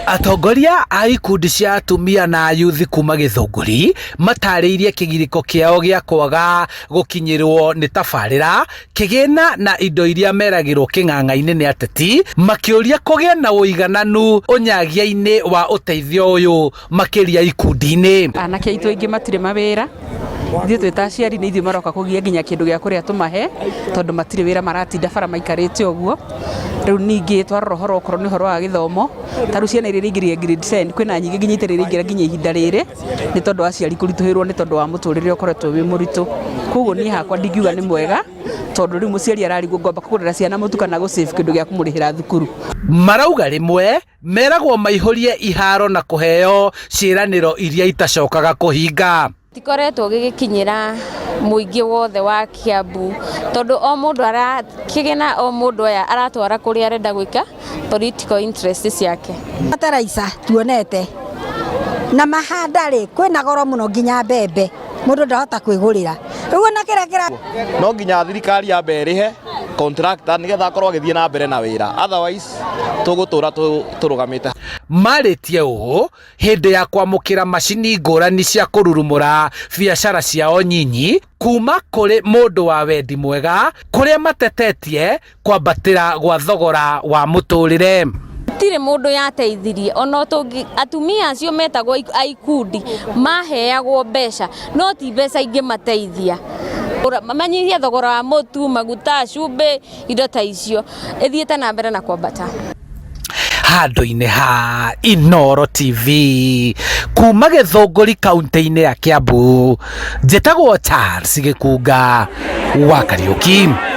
Atongoria a ikundi cia atumia na ayuthi kuma Gĩthũngũri matarĩirie kĩgirĩko kĩao gĩa kwaga gũkinyĩrwo nĩ tabarĩra kĩgĩna na indo iria meragĩrwo kĩng'ang'a-inĩ nĩ ateti, makĩũria kũgĩe na ũigananu ũnyagia-inĩ wa ũteithio ũyũ makĩria ikundi-inĩ. Anake aitũ aingĩ matirĩ mawĩra, ithuĩ twĩ ta aciari nĩ ithuĩ maroka kũgia nginya kĩndũ gĩa kũrĩa tũmahe, tondũ matirĩ wĩra, maratinda bara maikarĩte ũguo. Rĩu ningĩ twarora ũhoro okorwo nĩ ũhoro wa gĩthomo, ta rĩu ciana iria iraingĩrire grade 10, kwĩna nyingĩ nginya itarĩ iraingĩra nginya ihinda rĩrĩ, nĩ tondũ wa aciari kũritũhĩrwo nĩ tondũ wa mũtũrĩre ũkoretwo wĩ mũritũ. Koguo niĩ hakwa ndingiuga nĩ mwega, tondũ rĩu mũciari ararigwo, ngwamba kũgũrĩra ciana mũtu kana gũ save kĩndũ gĩa kũmũrĩhĩra thukuru? Marauga rĩmwe meragwo maihũrie iharo na kũheo ciĩranĩro iria itacokaga kũhinga. Tikoretwo gĩgĩkinyĩra mũingĩ wothe wa Kiambu, tondũ o mũndũ ara kĩgĩna, o mũndũ aya aratwara kũrĩa arenda gwĩka political interest ciake. Bataraica tuonete na mahanda rĩ, kwĩna goro mũno, nginya mbembe mũndũ ndahota kwĩgũrĩra. Rĩu ona kĩrĩa kĩra No nginya thirikari yambe ĩrĩhe contractor nĩgetha akorwo agĩthiĩ na mbere na wĩra, otherwise tũgũtũra tũrũgamĩte. Marĩtie ũũ hĩndĩ ya kwamũkĩra macini ngũrani cia kũrurumũra biacara ciao nyinyi kuma kũrĩ mũndũ wa wendi mwega, kũrĩa matetetie kwambatĩra gwa thogora wa mũtũrĩre. Gũtirĩ mũndũ yateithirie ona tũngĩ. Atumia acio metagwo a ikundi maheagwo mbeca, no ti mbeca ingĩmateithia manyihie thogora wa mũtu, maguta, cumbĩ, indo ta icio ĩthiĩte na mbere na kwambata. Handũ-inĩ ha Inoro TV kuma Gĩthũngũri, kaunti-inĩ ya Kiambu, njĩtagwo Charles Gĩkunga wa Kariũki.